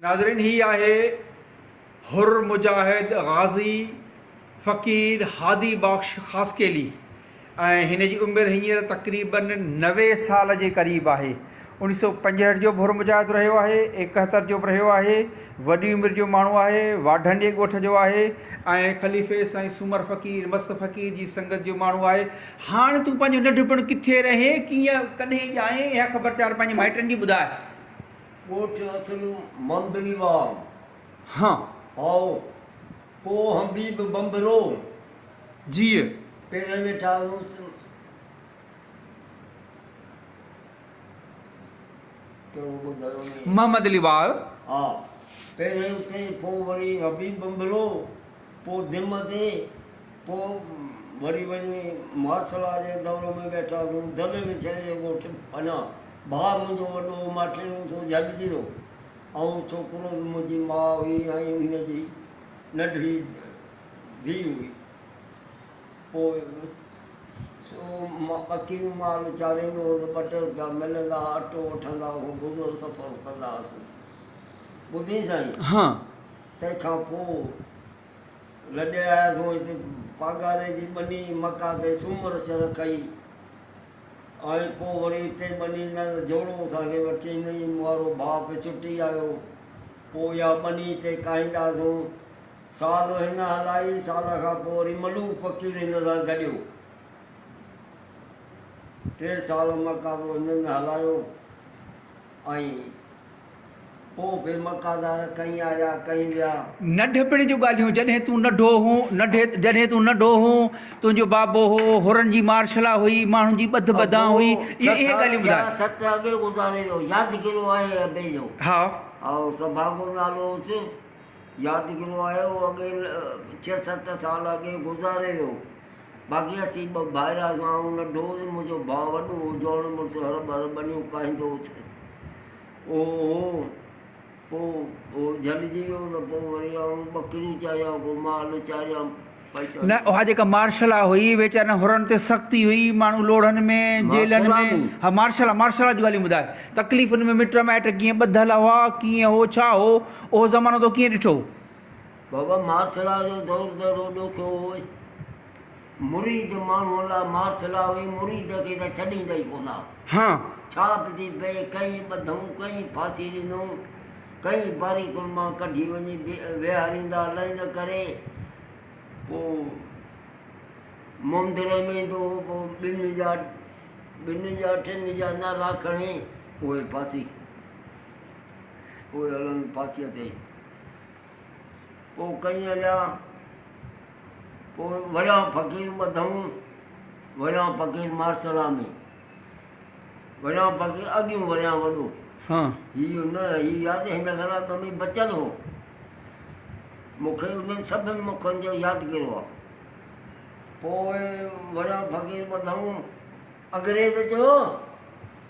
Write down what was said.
ناظرين هي آهي حر مجاهد غازي فقير هادي بخش خاصخيلي ۽ هن جي عمر هينئر تقريباً 90 سال جي قريب آهي. 1965 جو به حر مجاهد رهيو آهي، 71 جو به رهيو آهي، وڏي عمر جو ماڻهو آهي، واڍن جي ڳوٺ جو آهي ۽ خليفي سائين سومر فقير مست فقير جي سنگت جو ماڻهو آهي. هاڻ تون پنهنجو ننڍپڻ ڪٿي رهين، ڪيئن، ڪڏهن ڄائين، اها خبر چار پنهنجي مائٽن جي ٻڌاء. ڳوٺ اصل ممبري وار. هان. هائو، پوء حبيب بنڀرو. جيء. پهرين ويٺا هئس. ڪهڙو ٻڌايو ني. محمد علي واء. ها، پهرين اتي، پوء وري حبيب بنڀرو، پوء دم تي، پوء وري وڃي مارشلا جي دور ۾ ويٺاسون. دليل شيخ جي ڳوٺ اڃا ڀاء منهنجو وڏو هو ماٺيڻو سو جهلجي ويو. آئون ڇوڪرو هوس منهنجي ماء هئي ۽ هن جي ننڍڙي ڌيء هئي. پوء سو ٻڪريون مال چاريندو هوس ٻه ٽي روپيا ملندا ها اٽو وٺندا هئاسون گذر سفر ڪندا هئاسون. ٻڌين سائين؟ ها. تنهن کان پوء لڏي آياسون هتي پاڳاري جي ٻني مڪا تي سومر شھر کئي. ۽ پوء وري اتي ٻني نه جوڙو اسان کي وٺي ايندئي مون وارو ڀاء به ڇٽي آيو پوء اها ٻني اتي ڪاهينداسون سال هن هلائي سال کان پوء وري ملوڪ فقير هن سان گڏيو ٽي سال مقابلو هنن هلايو ۽ پوء به مڪادار ڪئين آيا ڪئين ويا. ننڍپڻ جون ڳالهيون، جڏهن تون ننڍو هون، ننڍي، جڏهن تون ننڍو هون، تنهنجو بابو هو، حرن جي مارشلا هئي، ماڻهن جي ٻڌ ٻڌان ابو هئي، ڇهه اهي اهي سال ڳالهيون ٿيا ٻڌاء. ست اڳي گذاري ويو، يادگيرو آهي ابي جو. ها. هائو سڀاڳو نالو هوس، يادگيرو آهي، اهو اڳي ڇهه ست سال اڳي گذاري ويو. باقي اسين ٻه ڀائر هئاسون، آئون ننڍو هوس، منهنجو ڀاء وڏو هو، جوڻ مڙس هر ڀر ٻنيون ڪاهيندو هوس. اهو هو، پوء اهو جهلجي ويو ته پوء وري آئون ٻڪريون چاريان، پوء مال چاريان، پئسا. نه اها جيڪا مارشلا هئي، ويچارن حرن تي سختي هئي، ماڻهو لوڙهن ۾، جيلن مارشلا ۾، ۾؟ ها مارشلا، مارشلا جون ڳالهيون ٻڌاء، تڪليفن ۾ مٽ مائٽ ڪيئن ٻڌل هئا، ڪيئن هو، ڇا هو، اهو زمانو تو ڪيئن ڏٺو؟ بابا مارشلا جو دور ته اهڙو ڏکيو هو، مريد ماڻهوء لاء مارشلا هئي، مريد کي ته ڇڏيندا ئي ڪونه ها. ها. ڇا به ٿي پئي، ڪئين ٻڌئون، ڪئين ڦاسي ڏنئون، ڪئين باريڪن مان ڪڍي وڃي ويهاريندا، لائين ڪري پوء مندر ۾ ايندو هو، پوء ٻن جا، ٻن جا ٽن جا نالا کڻي اهي ڦاسي، اهي هلن ڦاسيء تي. پوء ڪئين هليا، پوء وريان فقير ٻڌئون، وريان فقير مارسلا ۾، وريان فقير اڳيون وريان وڏو، هي نه هي ياد هن کان اڳ ۾ بچل هو، مون کي انهن سڀن مکن جو يادگيرو آ. پوء وريان فقير ٻڌئون، انگريز چيو.